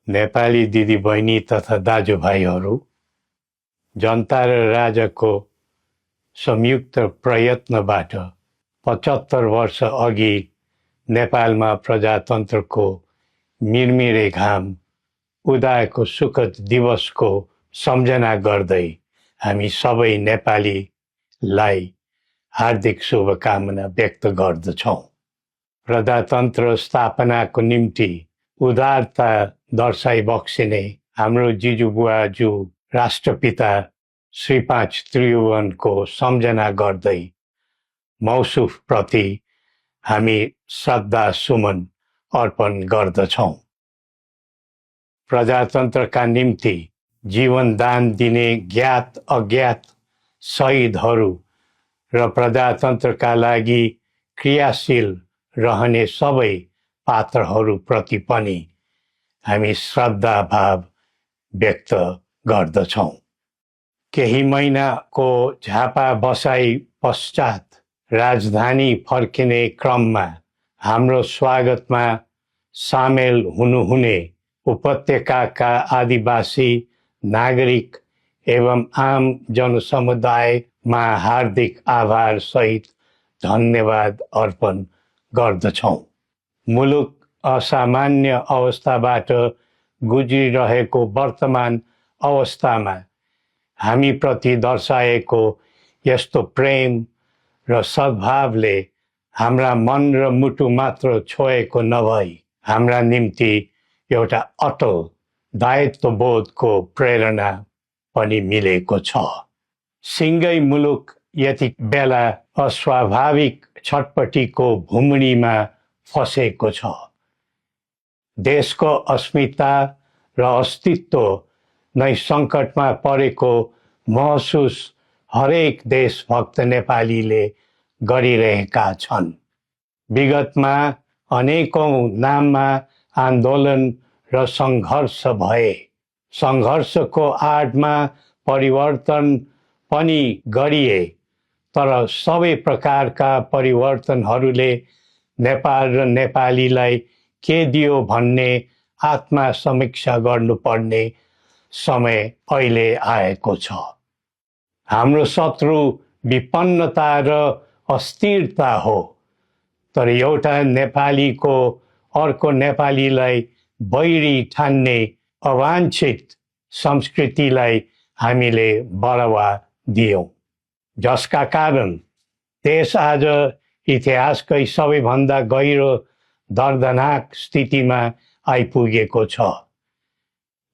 नेपाली दिदीबहिनी तथा दाजुभाइहरू, जनता र राजाको संयुक्त प्रयत्नबाट 75 वर्ष अघि नेपालमा प्रजातन्त्रको मिरमिरे घाम उदाएको सुखद दिवसको सम्झना गर्दै हामी सबै नेपालीलाई हार्दिक शुभकामना व्यक्त गर्दछौँ। प्रजातन्त्र स्थापनाको निम्ति उदारता दर्शाइ बक्सिने हाम्रो जिजुबुवाजू राष्ट्रपिता श्री 5 त्रिभुवनको सम्झना गर्दै मौसुफ प्रति हामी श्रद्धा सुमन अर्पण गर्दछौँ। प्रजातन्त्रका निम्ति जीवन दान दिने ज्ञात अज्ञात शहीदहरू र प्रजातन्त्रका लागि क्रियाशील रहने सबै पात्रहरूप्रति पनि हामी श्रद्धा भाव व्यक्त गर्दछौँ। केही महिनाको झापा बसाई पश्चात राजधानी फर्किने क्रममा हाम्रो स्वागतमा सामेल हुनुहुने उपत्यकाका आदिवासी नागरिक एवं आम जनसमुदायमा हार्दिक आभार सहित धन्यवाद अर्पण गर्दछौँ। मुलुक असामान्य अवस्थाबाट गुज्रिरहेको वर्तमान अवस्थामा हामीप्रति दर्शाएको यस्तो प्रेम र सद्भावले हाम्रा मन र मुटु मात्र छोएको नभई हाम्रा निम्ति एउटा अटल दायित्वबोधको प्रेरणा पनि मिलेको छ। सिङ्गै मुलुक यति बेला अस्वाभाविक छटपटीको भुमणीमा फसेको छ। देशको अस्मिता र अस्तित्व नै सङ्कटमा परेको महसुस हरेक देशभक्त नेपालीले गरिरहेका छन्। विगतमा अनेकौं नाममा आन्दोलन र सङ्घर्ष भए। सङ्घर्षको आडमा परिवर्तन पनि गरिए, तर सबै प्रकारका परिवर्तनहरूले नेपाल र नेपालीलाई के दियो भन्ने आत्मसमीक्षा गर्नुपर्ने समय अहिले आएको छ। हाम्रो शत्रु विपन्नता र अस्थिरता हो, तर एउटा नेपालीको अर्को नेपालीलाई बैरी ठान्ने अवाञ्छित संस्कृतिलाई हामीले बढावा दियौँ, जसका कारण देश आज इतिहासकै सबैभन्दा गहिरो दर्दनाक स्थितिमा आइपुगेको छ।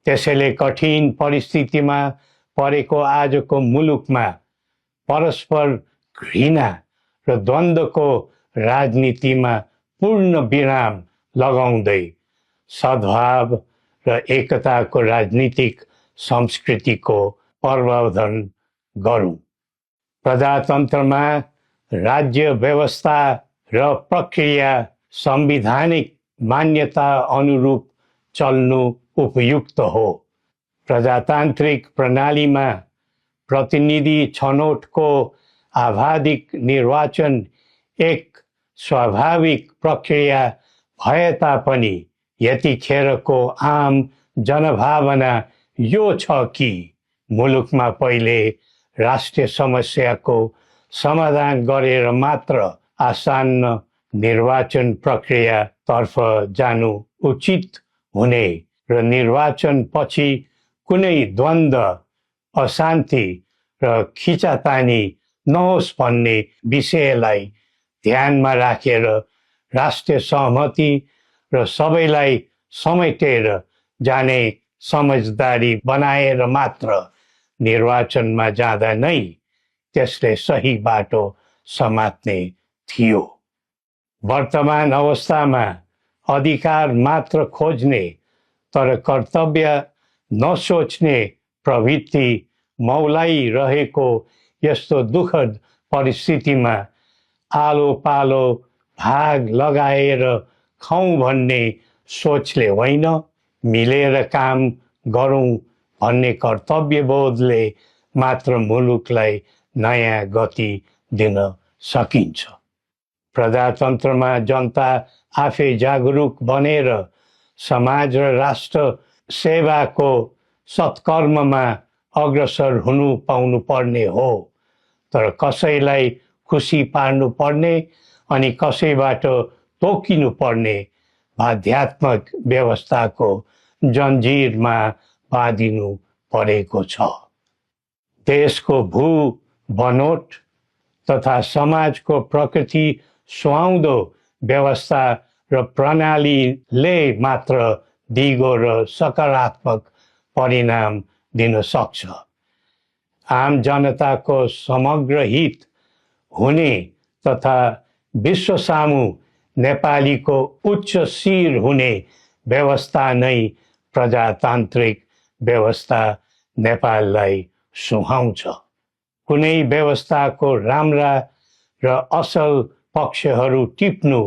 त्यसैले कठिन परिस्थितिमा परेको आजको मुलुकमा परस्पर घृणा र द्वन्द्वको राजनीतिमा पूर्ण विराम लगाउँदै सद्भाव र एकताको राजनीतिक संस्कृतिको प्रवर्धन गरौँ। प्रजातन्त्रमा राज्य व्यवस्था र प्रक्रिया संवैधानिक मान्यता अनुरूप चल्नु उपयुक्त हो। प्रजातान्त्रिक प्रणालीमा प्रतिनिधि छनौटको आवाधिक निर्वाचन एक स्वाभाविक प्रक्रिया भए तापनि यतिखेरको आम जनभावना यो छ कि मुलुकमा पहिले राष्ट्रिय समस्याको समाधान गरेर मात्र आसन्न निर्वाचन प्रक्रियातर्फ जानु उचित हुने र निर्वाचन पछि कुनै द्वन्द्व, अशान्ति र खिचातानी नहोस् भन्ने विषयलाई ध्यानमा राखेर राष्ट्रिय सहमति र सबैलाई समेटेर जाने समझदारी बनाएर मात्र निर्वाचनमा जाँदा नै त्यसले सही बाटो समात्ने थियो। वर्तमान अवस्थामा अधिकार मात्र खोज्ने तर कर्तव्य नसोच्ने प्रवृत्ति मौलाइरहेको यस्तो दुःखद परिस्थितिमा आलो पालो भाग लगाएर खाउँ भन्ने सोचले होइन, मिलेर काम गरौँ भन्ने कर्तव्यबोधले मात्र मुलुकलाई नयाँ गति दिन सकिन्छ। प्रजातन्त्रमा जनता आफै जागरुक बनेर समाज र राष्ट्र सेवाको सत्कर्ममा अग्रसर हुनु पाउनु पर्ने हो, तर कसैलाई खुसी पार्नु पर्ने अनि कसैबाट तोकिनु पर्ने आध्यात्मिक व्यवस्थाको जन्जिरमा बाँधिनु परेको छ। देशको भू बनोट तथा समाजको प्रकृति सुहाउँदो व्यवस्था र प्रणालीले मात्र दिगो र सकारात्मक परिणाम दिन सक्छ। आम जनताको समग्र हित हुने तथा विश्व सामु नेपालीको उच्च शिर हुने व्यवस्था नै प्रजातान्त्रिक व्यवस्था नेपाललाई सुहाउँछ। कुनै व्यवस्थाको राम्रा र असल पक्षहरू टिप्नु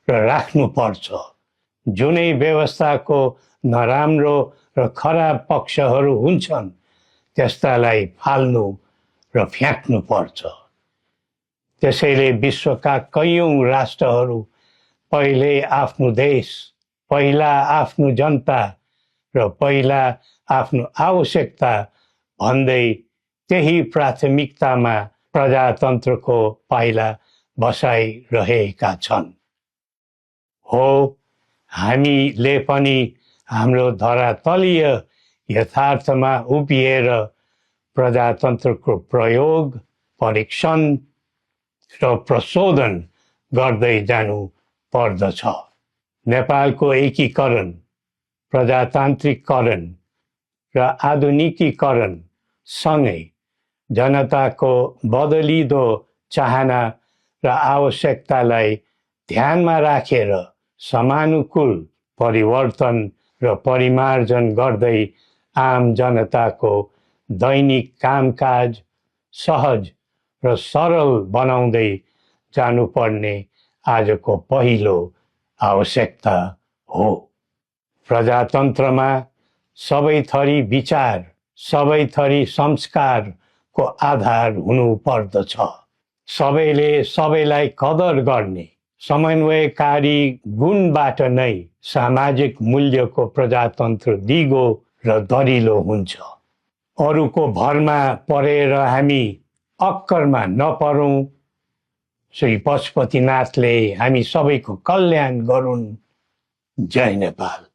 र राख्नुपर्छ। जुनै व्यवस्थाको नराम्रो र खराब पक्षहरू हुन्छन् त्यस्तालाई फाल्नु र फ्याँक्नुपर्छ। त्यसैले विश्वका कैयौँ राष्ट्रहरू पहिले आफ्नो देश, पहिला आफ्नो जनता र पहिला आफ्नो आवश्यकता भन्दै त्यही प्राथमिकतामा प्रजातन्त्रको पाइला बसाइरहेका छन्। हो, हामीले पनि हाम्रो धरातलीय यथार्थमा उभिएर प्रजातन्त्रको प्रयोग, परीक्षण र प्रशोधन गर्दै जानु पर्दछ। नेपालको एकीकरण, प्रजातान्त्रिकरण र आधुनिकीकरण सँगै जनताको बदलिदो चाहना र आवश्यकतालाई ध्यानमा राखेर समानुकूल परिवर्तन र परिमार्जन गर्दै आम जनताको दैनिक कामकाज सहज र सरल बनाउँदै जानुपर्ने आजको पहिलो आवश्यकता हो। प्रजातन्त्रमा सबै थरी विचार, सबै थरी संस्कारको आधार हुनु पर्दछ। सबैले सबैलाई कदर गर्ने समन्वयकारी गुणबाट नै सामाजिक मूल्यको प्रजातन्त्र दिगो र दरिलो हुन्छ। अरूको भरमा परेर हामी अक्करमा नपरौँ। श्री पशुपतिनाथले हामी सबैको कल्याण गरून्। जय नेपाल।